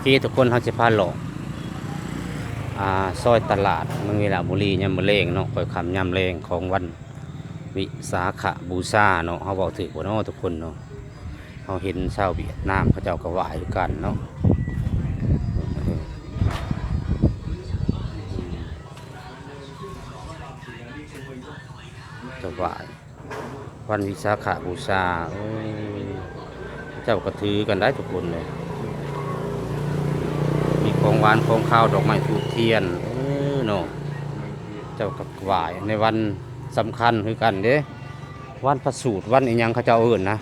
ເອີ ທຸກຄົນ ເຮົາຊິພາເລາະ ອ່າ ຊອຍຕະຫຼາດເມືອງວິລະບູລີ ຍາມມື້ແລງເນາະ, ຄ່ອຍຄ່ຳຍາມແລງຂອງວັນວິສາຂະບູຊາເນາະ. ເຮົາເວົ້າຖືກບໍ່ເນາະ ທຸກຄົນເນາະ? ເຮົາເຫັນຊາວຫວຽດນາມເຂົາເຈົ້າກໍໄຫວ້ຄືກັນເນາະ, ຈະໄຫວ້ ວັນວິສາຂະບູຊາ ເອີ ເຂົາເຈົ້າກໍຖືກັນໄດ໋ທຸກຄົນເລີຍ, ມີຂອງຫວານຂອງຄາວ ດອກໄມ້ທູບທຽນ ເອີເນາະ, ເຈົ້າກໍໄຫວ້ໃນວັນສຳຄັນຄືກັນເດ້, ວັນພະສູດ ວັນອີຫຍັງເຂົາເຈົ້າເອີ້ນນະ,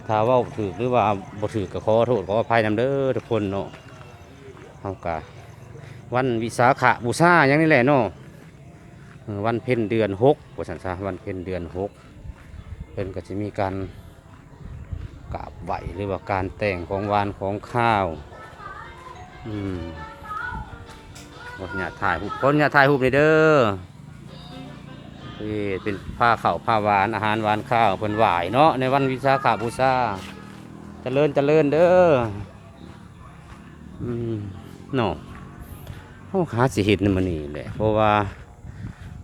ຖ້າເວົ້າຖືກ ຫຼືວ່າບໍ່ຖືກ ກໍຂໍໂທດຂໍອະໄພນຳເດີທຸກຄົນເນາະ. ເຮົາກະ ວັນວິສາຂະບູຊາຫຍັງນີ້ແຫຼະເນາະ, ເອີ ວັນເພັນເດືອນຫົກ ວ່າຊັ້ນຊະ, ວັນເພັນເດືອນຫົກ ເພິ່ນກໍຊິມີການກາບໄຫວ້ ຫຼືວ່າການແຕ່ງຂອງຫວານຂອງຄາວ. ອືມ ຂໍອະນຸຍາດຖ່າຍຮູບ ຂໍອະນຸຍາດຖ່າຍຮູບໜ່ອຍເດີ. ນີ້ເປັນພາເຂົ້າພາຫວານ ອາຫານຫວານຄາວ ເພິ່ນໄຫວ້ເນາະ ໃນວັນວິສາຂະບູຊາ. ຈະເລີນ ຈະເລີນເດີ. ອືມ ເນາະ ເຮົາຫາຊິເຫັນນຳມື້ນີ້ແຫຼະ ເພາະວ່າ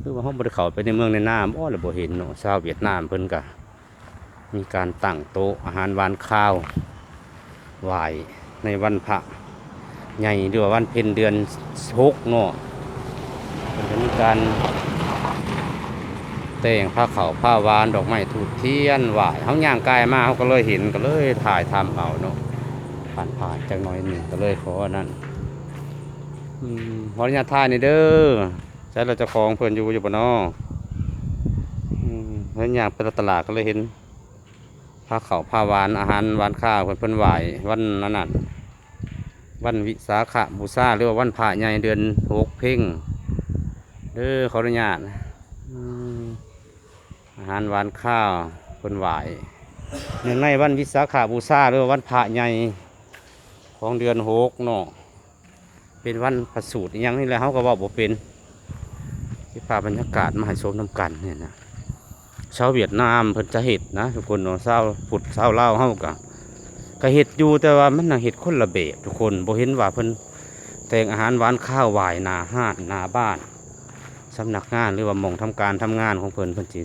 ຄືວ່າເຮົາບໍ່ໄດ້ເຂົ້າໄປໃນເມືອງໃນນາບໍ່ ລະບໍ່ເຫັນເນາະ. ຊາວຫວຽດນາມເພິ່ນກະມີການຕັ້ງໂຕະອາຫານຫວານຄາວໄຫວ້ໃນວັນພະໃຫຍ່ ຫຼືວ່າວັນເພັນເດືອນຫົກເນາະ, ເພິ່ນກະມີການແຕ່ງພາເຂົ້າພາຫວານ ດອກໄມ້ທູບທຽນໄຫວ້. ເຮົາຍ່າງກາຍມາ ເຮົາກໍເລີຍເຫັນ ກໍເລີຍຖ່າຍທຳເອົາເນາະ, ຜ່ານໆຈັກໜ້ອຍໜຶ່ງ ກໍເລີຍຂໍອັນນັ້ນ. ອືມ ຂໍອະນຸຍາດຖ່າຍໜ່ອຍເດີ. ໃສລະ ເຈົ້າຂອງເພິ່ນຢູ່ ຢູ່ບໍ່ນໍ? ອືມ ເຫັນຍ່າງໄປຕະຫຼາດກໍເລີຍເຫັນພາເຂົ້າພາຫວານ ອາຫານຫວານຄາວເພິ່ນ ເພິ່ນໄຫວ້ວັນນັ້ນ ວັນວິສາຂະບູຊາ ຫຼືວ່າວັນພະໃຫຍ່ເດືອນຫົກເພັງເດີ. ຂໍອະນຸຍາດ ອືມ ອາຫານຫວານຄາວເພິ່ນໄຫວ້ ເນື່ອງໃນວັນວິສາຂະບູຊາ ຫຼືວ່າວັນພະໃຫຍ່ຂອງເດືອນຫົກເນາະ. ເປັນວັນພະສູດອີ່ຫຍັງນີ້ແຫຼະ ເຮົາກໍເວົ້າບໍ່ເປັນ. ເກັບພາບບັນຍາກາດມາໃຫ້ຊົມນຳກັນນີ້ນະ. ຊາວຫວຽດນາມເພິ່ນຈະເຮັດນະທຸກຄົນເນາະ, ຊາວພຸດຊາວລາວເຮົາກະ ກະເຮັດຢູ່ ແຕ່ວ່າມັນນະເຮັດຄົນລະແບບທຸກຄົນ. ບໍ່ເຫັນວ່າເພິ່ນແຕ່ງອາຫານຫວານຄາວໄຫວ້ໜ້າຮ້ານໜ້າບ້ານ ສຳນັກງານ ຫຼືວ່າໝ່ອງທຳການທຳງານຂອງເພິ່ນ ເພິ່ນຊິ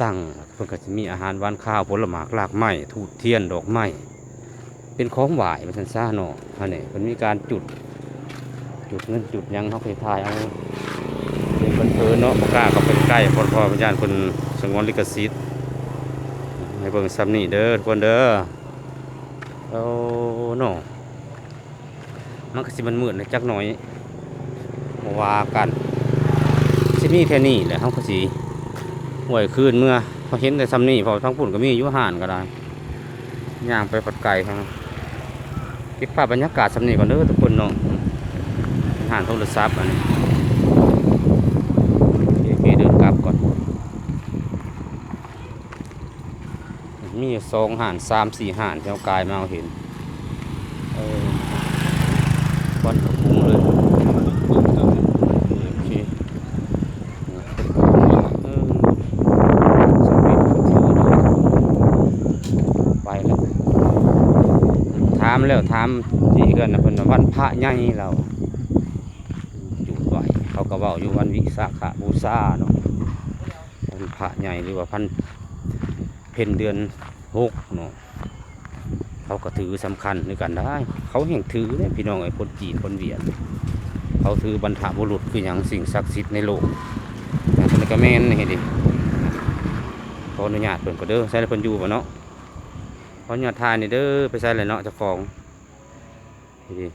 ຕັ້ງ ເພິ່ນກໍຊິມີອາຫານຫວານຄາວ ຜົນລະໝາກລາກໄມ້ ທູບທຽນ ດອກໄມ້ ເປັນຂອງໄຫວ້ວ່າຊັ້ນຊະເນາະ. ອັນນີ້ເພິ່ນມີການຈຸດ ຈຸດເງິນຈຸດຫຍັງ ເຮົາໄປຖ່າຍເອົາເປັນເພີນໆເນາະ, ບໍ່ກ້າເຂົ້າໄປໃກ້ ເພາະ ເພາະຢ້ານເພິ່ນສະຫງວນລິຂະສິດ. ໃຫ້ເບິ່ງສ່ຳນີ້ເດີທຸກຄົນເດີ. ໂອ້ ເນາະ. ມັນກໍຊິມືດໆແດ່ຈັກໜ້ອຍ ບໍ່ວ່າກັນ, ຊິມີແຄ່ນີ້ແຫຼະ ເຮົາກໍຊິຫ້ວຍຄືນເມືອ. ເຮົາເຫັນແຕ່ສ່ຳນີ້ ເພາະທາງພຸ້ນກໍມີຢູ່ ຮ້ານກໍໄດ້ ຍ່າງໄປພັດໄກ. ເກັບພາບບັນຍາກາດສ່ຳນີ້ກ່ອນເດີທຸກຄົນເນາະ. ຮ້ານໂທລະສັບອັນນີ້ ໂອເຄ ເດີນກັບກ່ອນ. ມີຢູ່ສອງຮ້ານ ສາມສີ່ຮ້ານ ທີ່ເຮົາກາຍມາເຮົາເຫັນ ເອີ ຄວັນຂະປຸງເລີຍ. ໂອເຄ ເອີ ສຳເລັດ ໄປແລ້ວ. ຖາມແລ້ວຖາມທີ່ເຮືອນນະ ເພິ່ນວ່າວັນພະໃຫຍ່ລາວ ຈູດໄຫວ້ ເຂົາກໍເວົ້າຢູ່ວັນວິສາຂະບູຊາເນາະ. ວັນພະໃຫຍ່ ຫຼືວ່າພັນ ເພັນເດືອນຫົກເນາະ, ເຂົາກໍຖືສຳຄັນຄືກັນໄດ໋. ເຂົາແຮ່ງຖືເດ້ພີ່ນ້ອງເອີຍ, ຄົນຈີນຄົນຫວຽດ ເຂົາຖືບັນພະບຸລຸດຄືຫຍັງ ສິ່ງສັກສິດໃນໂລກ. ອັນນີ້ກໍແມ່ນເຮັດເດ. ຂໍອະນຸຍາດເພິ່ນກ່ອນເດີ. ໃສລະ ເພິ່ນຢູ່ບໍ່ເນາະ? ຂໍອະນຸຍາດຖ່າຍໜ່ອຍເດີ. ໄປໃສລະເນາະ ເຈົ້າຂອງ? ນີ້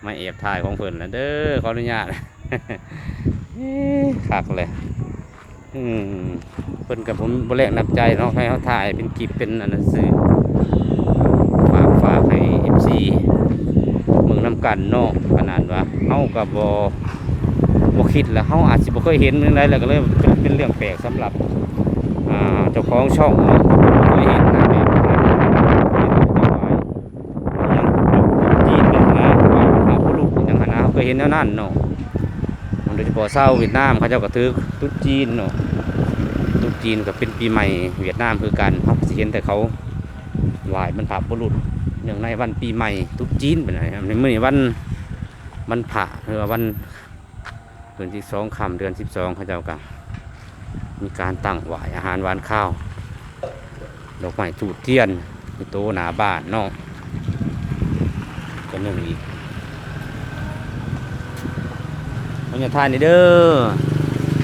ມາແອບຖ່າຍຂອງເພິ່ນລະເດີ ຂໍອະນຸຍາດ. ເອີ ຄັກແຫຼະ. ອືມ ເພິ່ນກໍບໍ່ ບໍ່ແລກນ້ຳໃຈເນາະ, ໃຫ້ເຮົາຖ່າຍເປັນຄລິບເປັນອັນນັ້ນຊື່ ຝາກ ຝາກໃຫ້ເອັຟຊີເບິ່ງນຳກັນເນາະ. ຂະໜາດວ່າເຮົາກໍບໍ່ ບໍ່ຄິດ ແລະເຮົາອາດຊິບໍ່ເຄີຍເຫັນຈັ່ງໃດ ແລ້ວກໍເລີຍເປັນ ເປັນເລື່ອງແປກສຳລັບ ອ່າ ເຈົ້າຂອງຊ່ອງເນາະ, ບໍ່ເຄີຍເຫັນນະ ແບບ ຫຍັງຈຸດຈີນເນາະ ອ່າ ບັນພະບຸລຸດຫຍັງຫັ້ນນະ, ເຮົາເຄີຍເຫັນແນວນັ້ນເນາະ. ໂດຍສະເພາະຊາວຫວຽດນາມ ເຂົາເຈົ້າກໍຖືຕຣຸດຈີນເນາະ, ຕຣຸດຈີນກໍເປັນປີໃໝ່ຫວຽດນາມຄືກັນ. ເຮົາກໍຊິເຫັນແຕ່ເຂົາໄຫວ້ບັນພະບຸລຸດ ເນື່ອງໃນວັນປີໃໝ່ຕຸດຈີນເປັນໄງ ມື້ນີ້ວັນ ວັນພະ ຫຼືວ່າວັນ ເດືອນສິບສອງຄ່ຳເດືອນສິບສອງ ເຂົາເຈົ້າກໍມີການຕັ້ງຫວ້ອາຫານຫວານຄາວ ດອກໄມ້ທູບທຽນ ໂຕໜ້າບ້ານເນາະ ກໍໜຶ່ງອີກ ບັນຍາທານນີ້ເດີ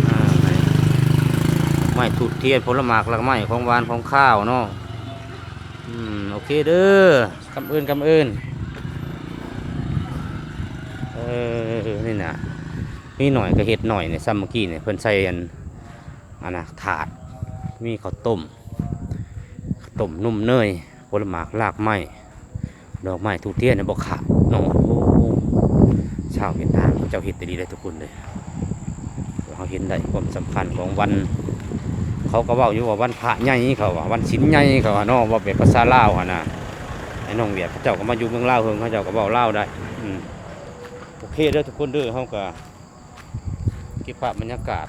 ອ່າ ດອກໄມ້ທູບທຽນ ຜົນລະໝາກລາກໄມ້ ຂອງຫວານຂອງຄາວເນາະ ອືມ ໂອເຄເດີ ກຳເອີ້ນ ກຳເອີ້ນ ເອີ ນີ້ນະ ມີໜ້ອຍກໍເຮັດໜ້ອຍນີ້ ຊ່ຳເມື່ອກີ້ນີ້ ເພິ່ນໃສ່ອັນ ອັນນະ ຖາດ ມີເຂົ້າຕົ້ມ ເຂົ້າຕົ້ມນົມເນີຍ ຜົນລະໝາກລາກໄມ້ ດອກໄມ້ທູບທຽນນີ້ບໍ່ຂາດເນາະ ໂອ້ ຊາວຫວຽດນາມເຂົາເຈົ້າເຮັດອີ່ຫຼີເດ້ທຸກຄົນເດີ ເຮົາເຫັນໄດ້ຄວາມສຳຄັນຂອງວັນ ເຂົາກໍເວົ້າຢູ່ວ່າວັນພະໃຫຍ່ ເຂົາວ່າວັນສິນໃຫຍ່ ເຂົາວ່າເນາະ ເວົ້າແບບພາສາລາວຫັ້ນນະ ໄອ້ນ້ອງຫວຽດເຂົາເຈົ້າກໍມາຢູ່ເມືອງລາວເຫິງ ເຂົາເຈົ້າກໍເວົ້າລາວໄດ້ ອືມ ໂອເຄເດີທຸກຄົນເດີ ເຮົາກໍເກັບພາບບັນຍາກາດ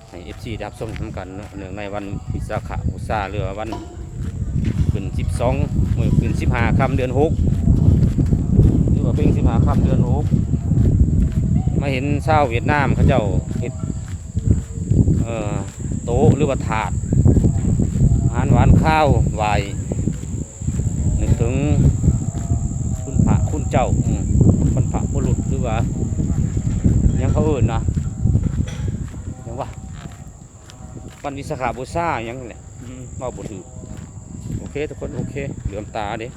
ໃຫ້ເອັຟຊີໄດ້ຮັບຊົມນຳກັນເນາະ ເນື່ອງໃນວັນວິສາຂະບູຊາ ຫຼືວ່າວັນຂຶ້ນສິບສອງ ມື້ຂຶ້ນສິບຫ້າຄ່ຳເດືອນຫົກ ຫຼືວ່າເປັນສິບຫ້າຄ່ຳເດືອນຫົກ ມາເຫັນຊາວຫວຽດນາມເຂົາເຈົ້າເຮັດ ເອີ ໂຕະ ຫຼືວ່າຖາດ ອາຫານຫວານຄາວ ໄຫວ້ນຶກເຖິງຄຸນພະຄຸນເຈົ້າ ອືມ ບັນພະບຸລຸດ ຫຼືວ່າຫຍັງເຂົາເອີ້ນນະ ຫຍັງວະ ວັນວິສາຂະບູຊາຫຍັງແຫຼະ ອືມ ເວົ້າບໍ່ຖືກ ໂອເຄທຸກຄົນ ໂອເຄ ເຫຼືອມຕາເດ້.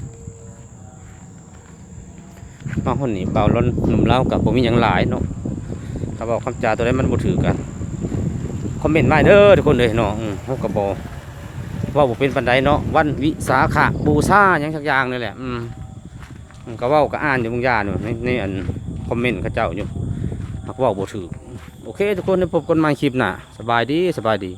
ມາຮອດນີ້ ບ່າວລອນໜຸ່ມລາວກໍບໍ່ມີຫຍັງຫຼາຍເນາະ ຖ້າເວົ້າຄຳຈາຕົວໃດມັນບໍ່ຖືກກໍຄອມເມັນມາເດີທຸກຄົນເອີຍເນາະ ເຮົາກໍບໍ່ ເວົ້າບໍ່ເປັນປານໃດເນາະ ວັນວິສາຂະບູຊາຫຍັງສັກຢ່າງນີ້ແຫຼະ ອືມ ກໍເວົ້າກໍອ່ານຢູ່ບາງຢ່າງຢູ່ໃນ ໃນອັນຄອມເມັນເຂົາເຈົ້າຢູ່ ຫາກເວົ້າບໍ່ຖືກ ໂອເຄທຸກຄົນ ໄດ້ພົບກັນໃໝ່ຄລິບໜ້າ ສະບາຍດີ ສະບາຍດີ.